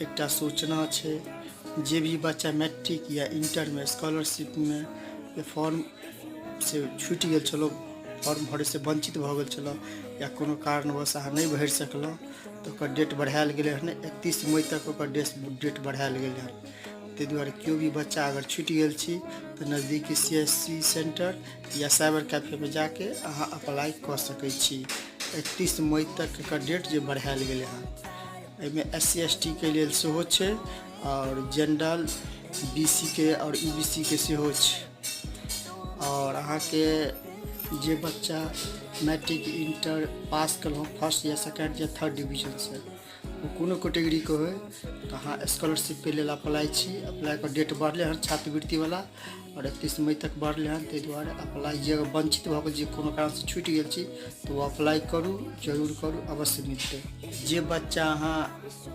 एकटा सूचना छै। जे भी बच्चा मैट्रिक या इंटरमे स्कॉलरशिपमे फॉर्म से छूटि गेल छलहुँ, फॉर्म भरैसँ वञ्चित भऽ गेल छलहुँ या कोनो कारणवश अहाँ नहि भरि सकलहुँ, तऽ ओकर डेट बढ़ायल गेलै हन। 31 मई तक ओकर डेट बढ़ायल गेलै हन। ताहि दुआरे केओ भी बच्चा अगर छूटि गेल छी, तऽ नजदीकी सीएससी सेंटर या साइबर कैफेमे जाके अहाँ अप्लाई कऽ सकै छी। 31 मई तक एकर डेट जे बढ़ायल गेलै हन। एहिमे एस सी, एस टी के लेल सेहो छै आओर जनरल, बी सी के आओर ई बी सी के सेहो छै। आओर अहाँके जे बच्चा मैट्रिक, इंटर पास केलहुँ फर्स्ट या सेकेंड या थर्ड डिवीजनसँ, ओ कोनो कैटेगरीके होइ, तऽ अहाँ स्कॉलरशिपके लेल अप्लाई छी। अप्लाइके डेट बढ़लै हन छात्रवृत्तिवला आओर 31 मई तक बढ़लै हन। ताहि दुआरे अप्लाई जे वञ्चित भऽ गेल, जे कोनो कारणसँ छूटि गेल छी, तऽ ओ अप्लाई करू, जरूर करू, अवश्य मिलतै। जे बच्चा अहाँ